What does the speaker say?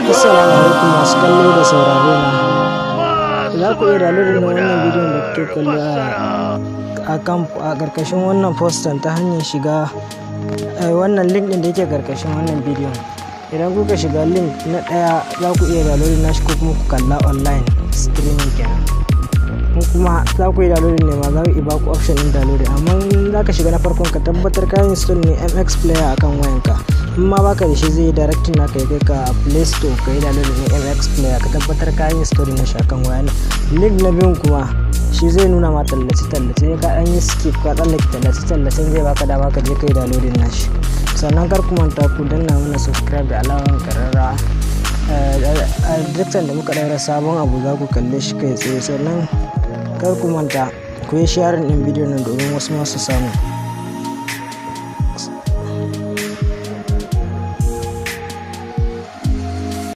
Assalamu alaikum masu kallo da sauraro na. Za ku iya downloading na wannan bidiyon da kuke kallo a kan a ƙarƙashin wannan postan ta hanyar shiga wannan link ɗin da yake ƙarƙashin wannan bidiyon. Idan kuka shiga link na ɗaya, za ku iya downloading nashi ko kuma ku kalla online streaming kenan. Ko kuma za ku yi downloading ne ma, za ku iya ba ku option ɗin downloading. Amma in za ka shiga na farkon, ka tabbatar ka install ne MX Player akan wayanka. In ma baka da shi, zai yi directing naka ya kai ka Play Store ka yi downloading ɗin MX Player, ka tabbatar ka yi install na shi akan wayan. Link na biyun kuma, shi zai nuna ma tallace tallace, ka ɗan yi skip, ka tsallake tallace tallacen, zai baka dama ka je ka yi downloading nashi. Sannan kar ku manta ku danna mana subscribe da alamar kararrawa. A duk sanda muka ɗaura sabon abu, za ku kalle shi kai tsaye. Sannan kar ku manta ku yi sharing ɗin bidiyon nan domin wasu ma su samu.